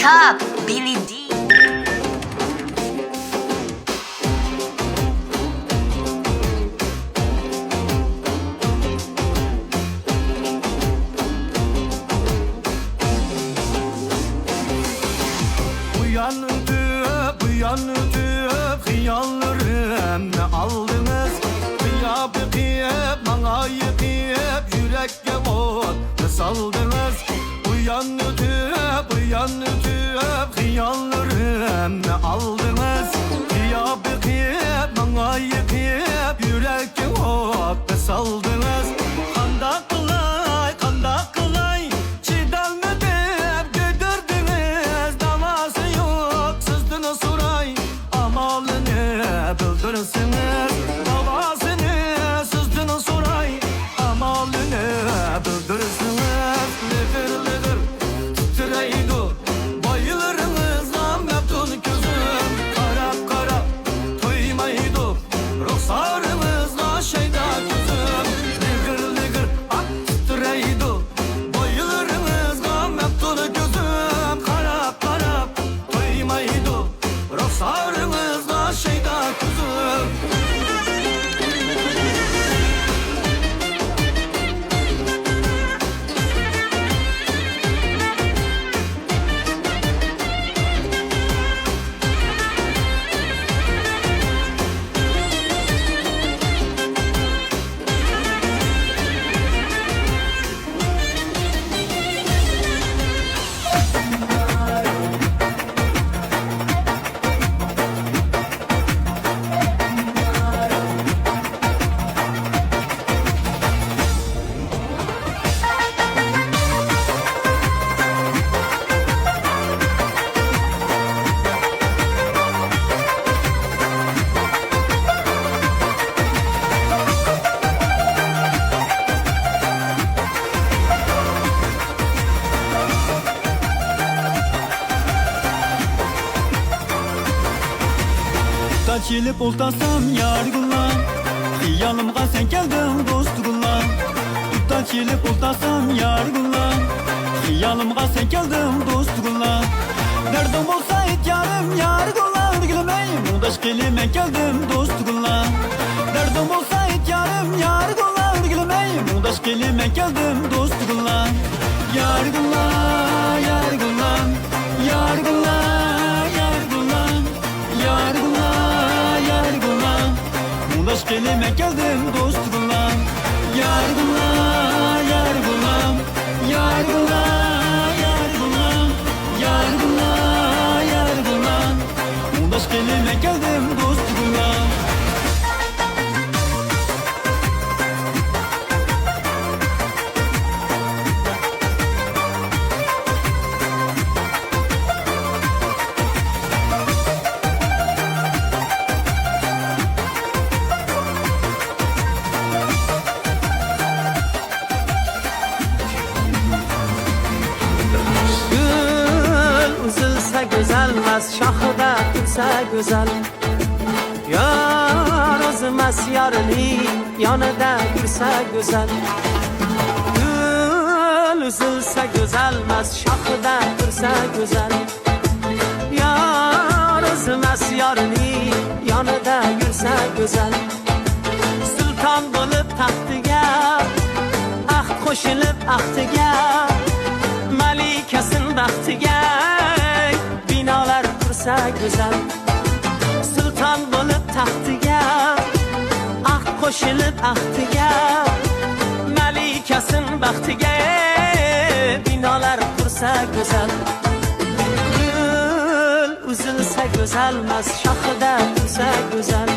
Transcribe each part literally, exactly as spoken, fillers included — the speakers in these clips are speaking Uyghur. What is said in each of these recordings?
تاپ، بىللى دى. ئۇيان ئۆتۈپ، بۇيان ئۆتۈپ، خىياللىرىمنى ئالدىڭىز. قىيا بېقىپ، ماڭا يېقىپ، يۈرەككە ئوت سالدىڭىز. ئۇيان ئۆتۈپ، بۇيان ئۆتۈپ، خىياللىرىمنى ئالدىڭىز. قىيا بېقىپ، ماڭا يېقىپ، يۈرەككە ئوت سالدىڭىز. قانداق قىلاي، قانداق قىلاي؟ چىدالمىدىم، كۆيدۈردىڭىز، داۋاسى يوق، سىزدىن سوراي، ئامالىنى بىلدۈرسىڭىز، داۋاسىنى سىزدىن سوراي، ئامالىنى بىلدۈرسىڭىز. لىغىر، لىغىر تىترەيدۇ بايلىرىڭىزغا مەپتۇن كۆزۈم، قاراپ، قاراپ تويمايدۇ. رۇخسارىڭىزغا شەيدا كۆزۈم، لىغىر لىغىر ئاھ تىترەيدۇ. بويلىرىڭىزغا مەپتۇن كۆزۈم، قاراپ قاراپ تويمايدۇ. رۇخسارىڭىزغا شەيدا كۆزۈم. دۇتار چېلىپ ئولتۇرسام يارىگۈللا، خىيالىمغا سەن كەلدىڭ دوستىگۈللا. دۇتار چېلىپ ئولتۇرسام يارىگۈللا، خىيالىمغا سەن كەلدىڭ دوستىگۈللا. دەردىڭ بولسا ئېيت يارىم يارىگۈللا، ئۆرگىلىمەي مۇڭداش قىلىپ مەن كەلدىم دوستىگۈللا. دەردىڭ بولسا ئېيت يارىم يارىگۈللا، ئۆرگىلىمەي مۇڭداش قىلىپ مەن كەلدىم دوستىگۈللا. يارىگۈللا، يارىگۈللا، يارىگۈللا، يارىگۈللا. يارىگۈللا، يارىگۈللا، مۇڭداش قىلىپ مەن كەلدىم دوستىگۈللا. يارىگۈللا، يارىگۈللا، يارىگۈللا، يارىگۈللا، يارىگۈللا، يارىگۈللا، مۇڭداش قىلىپ مەن كەلدىم دوستىگۈللا. گۈل ئۈزۈلسە گۈزەلمەس، شاخىدا تۇرسا گۈزەل. يار ئۈزمەس يارىنى، يانىدا يۈرسە گۈزەل. گۈل ئۈزۈلسە گۈزەلمەس، شاخىدا تۇرسا گۈزەل. يار ئۈزمەس يارىنى، يانىدا يۈرسە گۈزەل. سۇلتان بولۇپ تەختىگە، ئەھد قوشۇلۇپ ئەھدىگە، مەلىكەسىن بەختىگە، بىنالار قۇرسا گۈزەل. سۇلتان بولۇپ تەختىگە، ئەھد قوشۇلۇپ ئەھدىگە، مەلىكەسىن بەختىگە، بىنالار قۇرسا گۈزەل. گۈل ئۈزۈلسە گۈزەلمەس، شاخىدا تۇرسا گۈزەل.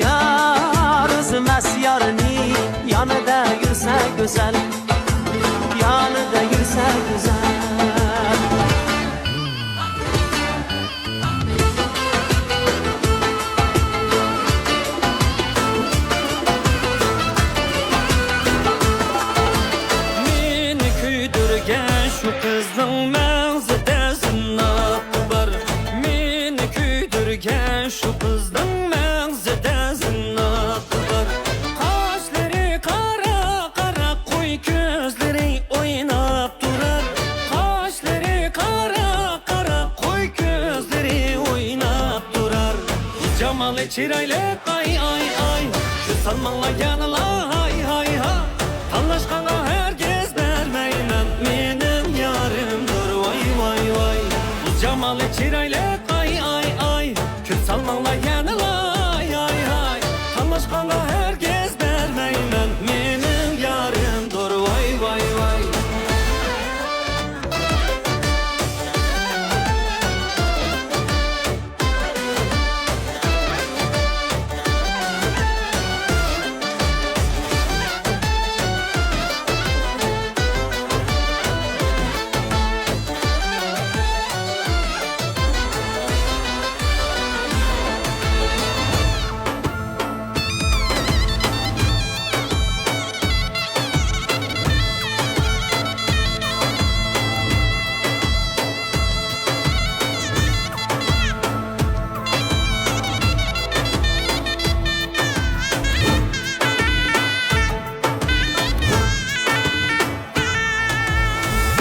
يار ئۈزمەس يارىنى، يانىدا يۈرسە گۈزەل. يانىدا يۈرسە گۈزەل. مېنى كۆيدۈرگەن شۇ قىزنىڭ مەڭزىدە زىننەت بار. مېنى كۆيدۈرگەن شۇ قىزنىڭ مەڭزىدە زىننەت بار. قاشلىرى قارا، قارا قوي كۆز جامالى چىرايلىق، ئاي، ئاي، ئاي. كۆز سالماڭلار يەنىلا، ھاي، ھاي، ھاي. تاللاشقانغا ھەرگىز بەرمەيمەن، مېنىڭ يارىمدۇر، ۋاي، ۋاي، ۋاي. بۇ جامالى چىرايلىق، ئاي، ئاي، ئاي. كۆز سالماڭلار يەنىلا، ھاي، ھاي، ھاي. تاللاشقانغا ھەرگىز بەرمەيمەن، مېنىڭ يارىمدۇر، ۋاي، ۋاي، ۋاي.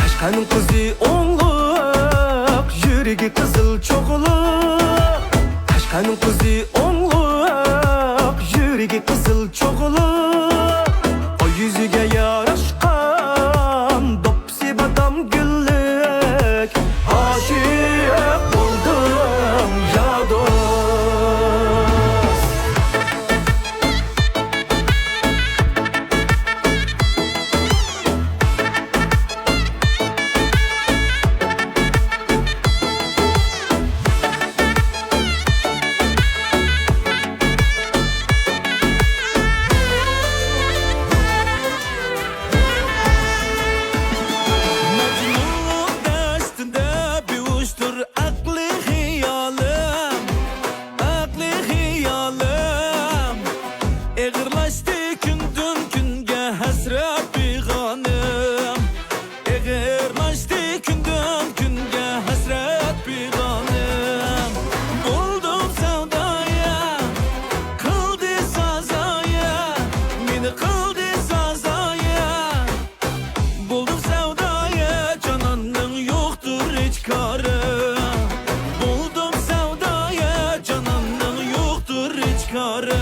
قەشقەرنىڭ قىزى ئوڭلۇق، يۈرىكى قىزىل چوغلۇق. قەشقەرنىڭ قىزى ئوڭلۇق، يۈرىكى قىزىل چوغلۇق. ئاي يۈزىگە ياراشقان، دوپپىسى بادام گۈللۈك. ئاشىق بولدۇم يا دوست. مەجنۇنلۇق دەشتىدە بىھۇشتۇر ئەقلى خىيالىم، ئەقلى خىيالىم. ئېغىرلاشتى كۈندىن كۈنگە ھەسرەت پىغانىم، ئېغىرلاشتى كۈندىن كۈنگە ھەسرەت پىغانىم. بولدۇم سەۋدايە، قىلدى سازايە، مېنى قىلدى سازايە. بولدۇم سەۋدايە، جاناننىڭ يوقتۇر ھېچ كارى. بولدۇم سەۋدايە، جاناننىڭ يوقتۇر ھېچ كارى.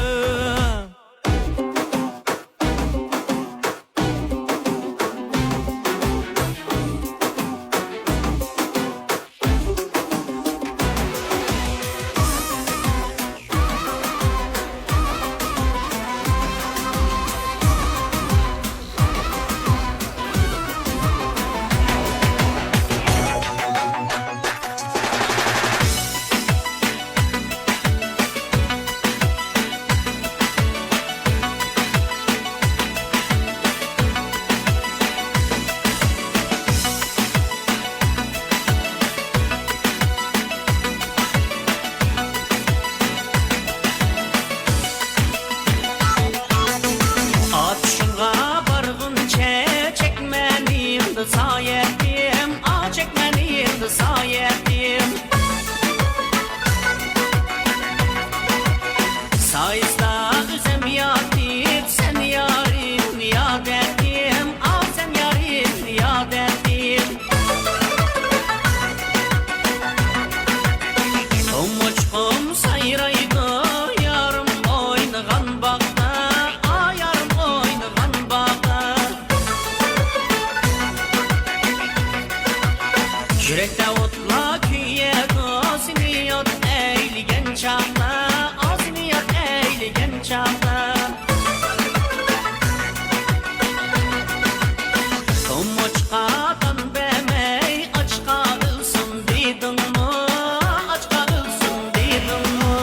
ئاتۇشۇڭغا بارغۇنچە چەكمەن يىلدا سايەتتىم، ئا، چەكمەن يىلدا سايەتتىم. سايىستا ئۆزۈم ياتىپ، سەن يارىمنى ياد ئەتتىم، ئا، سەن يارىمنى ياد ئەتتىم. قۇمۇچقۇم سايرايدۇ، يارىم ئوينىغان باغدا، ئا، يارىم ئوينىغان باغدا. يۈرەكتە ئوتلار كۆيىدۇ، سېنى ياد ئەيلىگەن چاغدا، ئا، سېنى ياد ئەيلىگەن چاغدا. قۇمۇچقا دان بەرمەي، ئاچقا ئۆلسۇن دېدىڭمۇ؟ ئاچقا ئۆلسۇن دېدىڭمۇ؟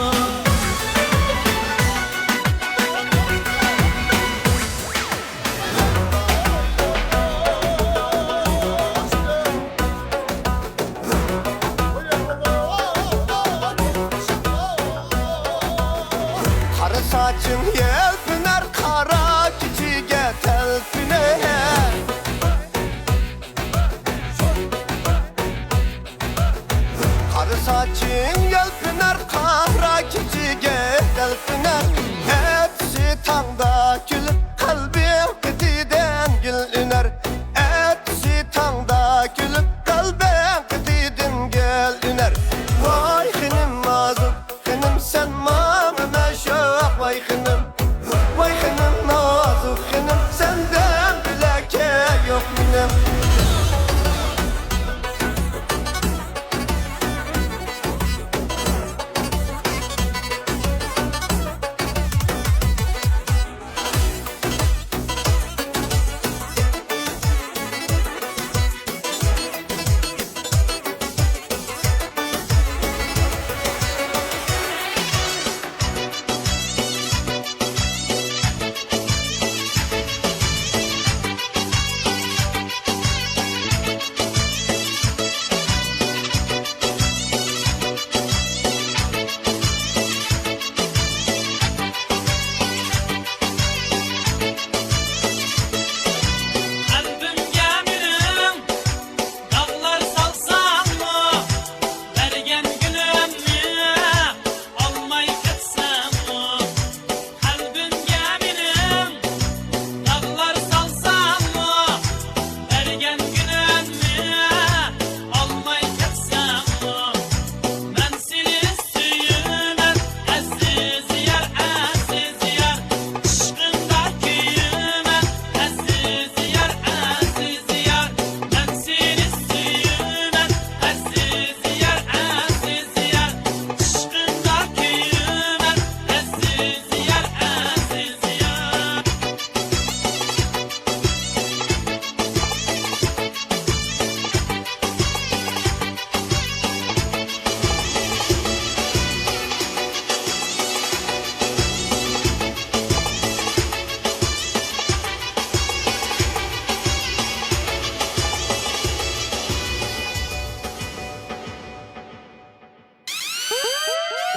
قارا ساچىڭ يەلپۈنەر، قارا كېچىگە تەلپۈنەر. قارا ساچىڭ يەلپۈنەر، قارا كېچىگە تەلپۈنەر. ئەتىسى تاڭدا كۈلۈپ، قەلبىڭ قېتىدىن گۈل ئۈنەر. ئەتىسى تاڭدا كۈلۈپ، قەلبىڭ قېتىدىن گۈل ئۈنەر. ۋاي خېنىم نازۇك، خېنىم، سەن ما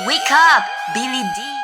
Wake up, Billy D.